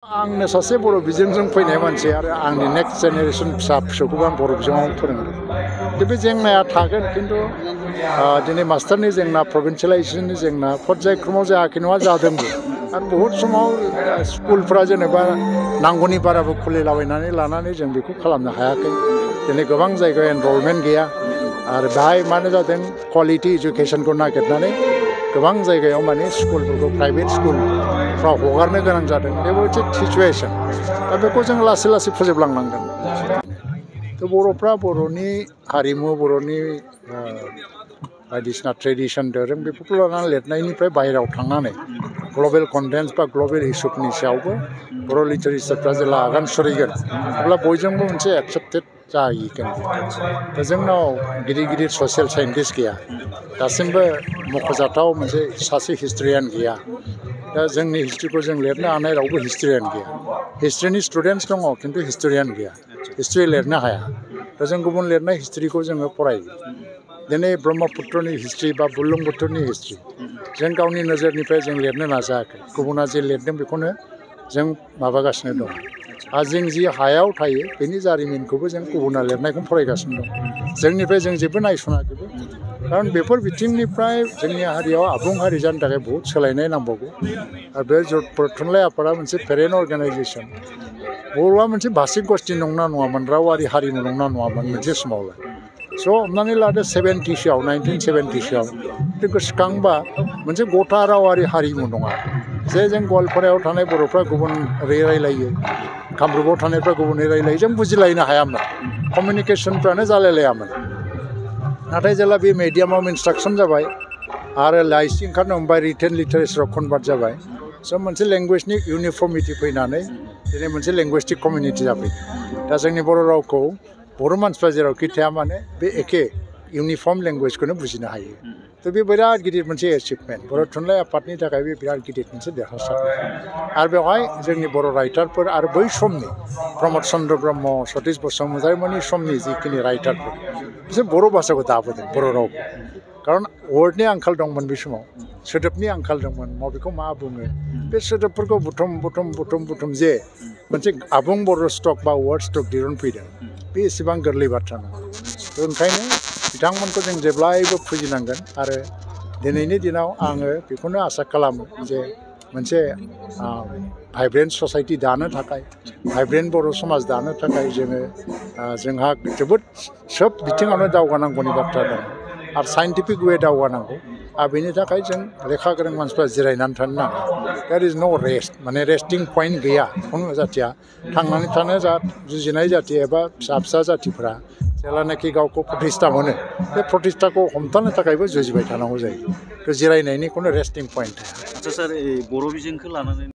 आंनो सासे बर' बिजोंजों फैनाय मानसि आरो आंनि नेक्स्ट जेनेरेशन फिसा फिसौखौबो आं बर' बिजोङाव फोरोंदों। बे जेंनाया थागोन खिन्थु दिनै मास्टारनि जेंना प्रभिन्सियेलाइजेसननि जेंना पर्यायक्रमाव जायाखै नङा जादोंबो आरो बहुत समाव स्कुलफ्रा जेनेबा नांगौनि बाराबो खुलिलाबायनानै लानानै जों बेखौ खालामनो हायाखै। दिनै गोबां जायगायाव एनरलमेन्ट गैया आरो बेहाय मानो जादों क्वालिटि इडुकेसनखौ नागिरनानै गोबां जायगायाव माने स्कुलफोरखौ प्राइभेट स्कुलफ्राव हगारनो गोनां जादों। बे मोनसे सिचुवेसन दा बेखौ जों लासै लासै फोजोबलांनांगोन। थ' बर'फ्रा बर'नि हारिमु बर'नि बायदिसिना ट्रेडिसन दोरों बेफोरखौ लानानै लिरनायनिफ्राय बाहेरायाव थांनानै ग्लबेल कन्टेन्स बा ग्लबेल इस्युफोरनि सायावबो बर' लिटारेचारफ्रा जेब्ला आगान सुरैगोन अब्ला बयजोंबो मोनसे एक्सेप्टेड जाहैगोन। दा जोंनाव गिदिर गिदिर ससियेल साइन्टिस्ट गैया, दासिमबो मख'जाथाव मोनसे सासे हिस्ट्रियान गैया। दा जोंनि हिस्ट्रिखौ जों लिरनो हानाय रावबो हिस्ट्रियान गैया। हिस्ट्रिनि स्टुडेन्टस दङ खिन्थु हिस्ट'रियान गैया, हिस्ट्रि लिरनो हाया। दा जों गुबुन लिरनाय हिस्ट्रिखौ जोङो फरायो। दिनै ब्रह्मपुत्रनि हिस्ट्रि बा बुरलुंबुथुरनि हिस्ट्रि जों गावनि नोजोरनिफ्राय जों लिरनो नाजायाखै। गुबुना जे लिरदों बेखौनो जों माबागासिनो दं। आरो जों जि हायाव थायो बेनि जारिमिनखौबो जों गुबुना लिरनायखौ फरायगासिनो दं। जोंनिफ्राय जों जेबो नायसनाखैबो, खारन बेफोर बिथिंनिफ्राय जोंनि हारियाव आबुं हारि जानो थाखाय बहुद सोलायनाय नांबावगौ। आरो बे थुनलाइ आफादा मोनसे पेरेन्ट अर्गानाइजेसन। बर'आ मोनसे भाषिक गस्टि नंना नङामोन, रावारि हारिमु नंना नङामोन मोनसे समावलाय। स' हमनानै लादो 70सोआव 1970सोआव गोसोखांबा मोनसे गथा रावारि हारिमु नङा। जे जों गवालपारायाव थानाय बर'फ्रा गुबुन रायलायो, कामरुपआव थानायफ्रा गुबुनै रायलायो, जों बुजिलायनो हायामोन। कमिउनिकेसनफ्रानो जालायलायामोन। नाथाय जेला बे मेडियामाव इन्सट्राक्सन जाबाय आरो लाइसि ओंखारनो हमबाय, रिटेन लिटारेचाराव कनभार्ट जाबाय, स' मोनसे लेंगुवेजनि इउनिफर्मिटि फैनानै दिनै मोनसे लेंगुवेस्टिक कमिउनिटि जाफैदों। दा जोंनि बर' रावखौ बर' मानसिफ्रा जेरावखि थाया मानो बे एखे इउनिफर्म लेंगुवेजखौनो बुजिनो हायो। थ' बे बिराद गिदिर मोनसे एचिभमेन्ट बर' थुनलाइ आफादनि थाखाय बे बिराद गिदिर मोनसे देरहासारनाय। आरो बेवहाय जोंनि बर' राइटारफोर आरो बै समनि प्रमद चन्द्र ब्रह्म, सतिश बसुमतारीमोननि समनि जिखिनि राइटारफोर बिसोर बर' भाषाखौ दाबोदों, बर' रावखौ। खारन वर्डनि आंखाल दंमोन बे समाव, सोदोबनि आंखाल दंमोन, बबेखौ मा बुङो बे सोदोबफोरखौ बुथुम जे मोनसे आबुं बर' स्टक बा वर्ड स्टक दिहुनफैदों, बे एसेबां गोरलै बाथ्रा नङा। ओंखायनो बिथांमोनखौ जों जेब्लायबो फुजिनांगोन। आरो दिनैनि दिनाव आङो बेखौनो आसा खालामो जे मोनसे भाइब्रेन्ट ससाइटि दानो थाखाय, भाइब्रेन्ट बर' समाज दानो थाखाय जोंहा जोबोद सोब बिथिङावनो दावगानांगौनि बाथ्रा दं आरो साइन्टिफिक वे दावगानांगौ। आरो बेनि थाखाय जों लेखा गोरों मानसिफ्रा जिरायनानै थानो नाङा। देयर इज न' रेस्ट, माने रेस्टिं पइन्ट गैया खुनु जाथिया। थांनानै थानो जुजिनाय जाथि एबा फिसा जाथिफ्रा जेब्लानाखि गावखौ प्रतिष्ठा मोनो, बे प्रतिष्ठाखौ हमथानो थाखायबो जुजिबाय थानांगौ जायो। जिरायनायनि खुनु रेस्टिं पइन्ट थाया। आच्चा सार, बर' बिजोंखौ लानानै